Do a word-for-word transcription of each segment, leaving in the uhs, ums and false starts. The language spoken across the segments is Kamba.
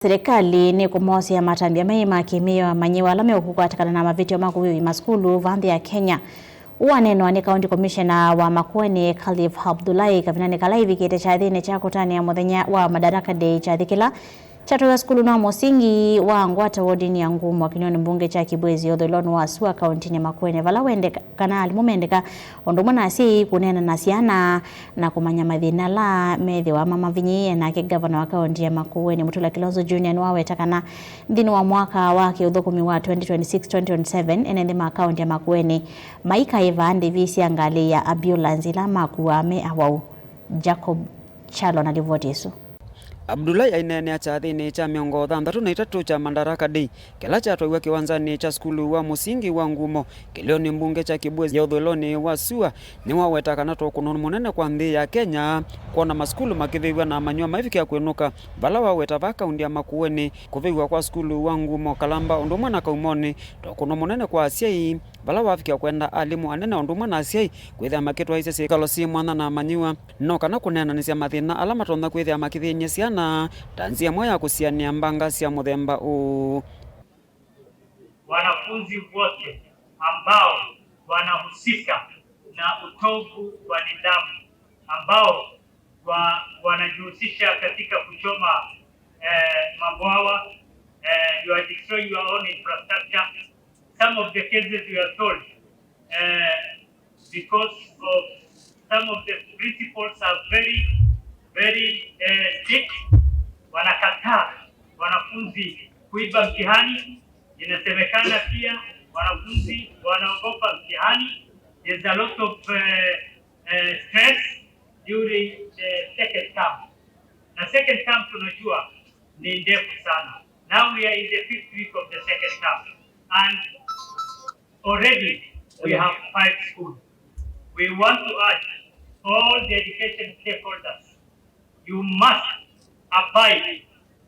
Serikali nĩkũmosea matambya maĩ ma kĩmĩao amanyĩw'a ala meũkũkwatĩkana na mavĩtyo ma kũvĩvya masukulu vaa nthĩ ya Kenya. Ũũ waneenwa nĩ County Commissioner wa Makueni, Khalif Abdullahi, kavindanĩ kala ĩvikĩte kyathĩnĩ kya kũtanĩa mũthenya wa Madaraka Day, kyathĩ kĩla kyatwaĩwa sukulunĩ wa mũsingi wa Ngwata wodinĩ ya Ngumo kĩlĩonĩ mbunge kya Kibwezi ũthũĩlonĩ wa Sua kauntinĩ ya Makueni, vala wendeka kana alimũ mendeka ũndũ ũmwe na asyai kũneena na syana na kũmanya mathĩna ala methĩwa mamavinyĩĩe. Nake ngavana wa kaunti ya Makueni, Mutula Kilonzo Junior, nĩwaweta kana nthĩnĩ wa mwaka wa kĩũthũkũmi wa twenty twenty-six twenty twenty-seven, ene nthĩ ma kaunti ya Makueni maikaĩvaa ndĩvi sya ngalĩ ya ambulance ila makuaa me awau. Jacob Chalo na livoti ĩsu. Abdullahi aineenea kyathĩnĩ kya mĩongo thanthatũ na itatũ kya Madaraka Day, kĩla kyatwaiwe kĩwanzanĩ kya sukulu wa mũsingi wa Ngumo, kĩlĩonĩ mbunge kya Kibwezi ya ũthũĩlonĩ wa Sua, nĩwaweta kana tũkũno mũnene kwa nthĩ ya Kenya kwona masukulu makĩvĩw'a na amanyĩw'a maivikĩa kwĩnũka, vala waweta va kaunti ya Makueni kũvĩw'a kwa sukulu wa Ngumo, Kalamba ũndũ ũmwe na Kaumonĩ, tũkũno mũnene kwa asyai, vala wavikĩa kwenda alimũ anene ũndũ ũmwe na asyai kwĩthĩa makĩtwaĩsya syĩkalo syĩ mwanya na amanyĩw'a, no kana kũneenanĩsya mathĩna ala matonya kwĩthĩa makĩthĩny'a syana ta nzĩa ĩmwe ya kũsianĩa mbanga sya mũthemba ũũ. Wanafunzi wote ambao wanahusika na utovu wa nidhamu, ambao wa, wanajihusisha katika kuchoma, eh, mabwawa, eh, you are destroying your own infrastructure. Some of the cases we are told, eh, because of some of the principals are very, very, eh, strict, wanakataa wanafunzi kuiba mtihani. Inasemekana pia wanafunzi wanaogopa mtihani. There's a lot of, eh, eh, stress during the second term. Na second term tunajua ni ndefu sana. Now we are in the fifth week of the second term. And already we have five schools. We want to urge all the education stakeholders, you must abide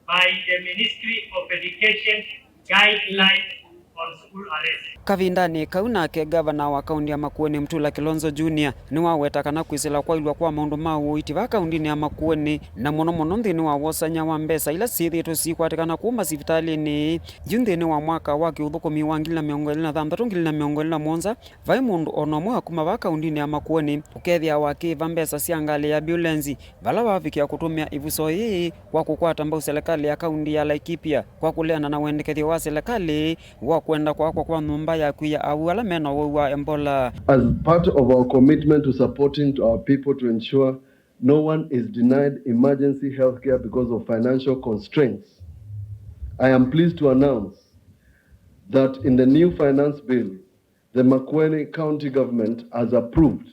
by the Ministry of Education guidelines on school arrest. Kavindanĩ kau nake, ngavana wa kaunti ya Makueni, Mutula Kilonzo Junior, nĩwaweta kana kwĩsĩla kwaĩlw'a kwa maũndũ ma ũiiti vaa kauntinĩ ya Makueni, na mũno mũno nthĩnĩ wa wosany'a wa mbesa ila syĩthĩĩtwe siikwatĩkana kũu masivitalĩnĩ, yu nthĩnĩ wa mwaka wa kĩũthũkũmi wa ngili na mĩongo ĩlĩ na thanthatũ, ngili na mĩongo ĩlĩ na mũonza, vai mũndũ o na ũmwe wa kuma vaa kauntinĩ ya Makueni ũkethĩawa akĩĩva mbesa sya ngalĩ ya ambulenzi, vala wavikĩa kũtũmĩa ĩvuso yĩĩ kwa kũkwata mbau selekalĩ ya kaunti ya Laikipia kwa kũleana na wendekethyo wa selekalĩ wa kwenda kwakwa kwa nyũmba ya kwia awau ala me na ũwau wa Ebola. As part of our commitment to supporting to our people to ensure no one is denied emergency healthcare because of financial constraints, I am pleased to announce that in the new finance bill, the Makueni County Government has approved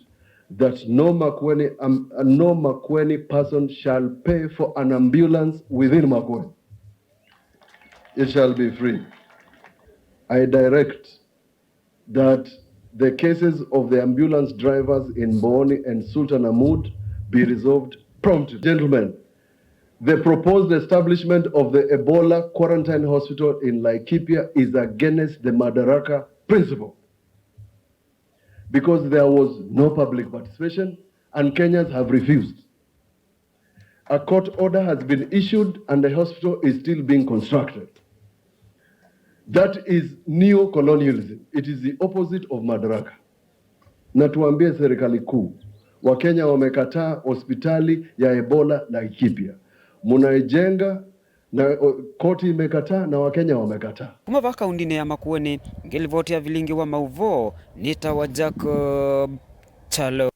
that no Makueni, um, no Makueni person shall pay for an ambulance within Makueni. It shall be free. I direct that the cases of the ambulance drivers in Mbooni and Sultan Ahmud be resolved promptly. Gentlemen, the proposed establishment of the Ebola Quarantine Hospital in Laikipia is against the Madaraka principle, because there was no public participation and Kenyans have refused. A court order has been issued and the hospital is still being constructed. That is neo-colonialism. It is the opposite of Madaraka. Na tuambie serikali kuu, Wakenya wamekataa hospitali ya Ebola Laikipia. Munaijenga na, o, koti imekataa na Wakenya wamekataa. Kuma vaa kauntinĩ ya Makueni, ngilivoti ya vilingi wa mauvoo, nĩtawa Jacob Chalo.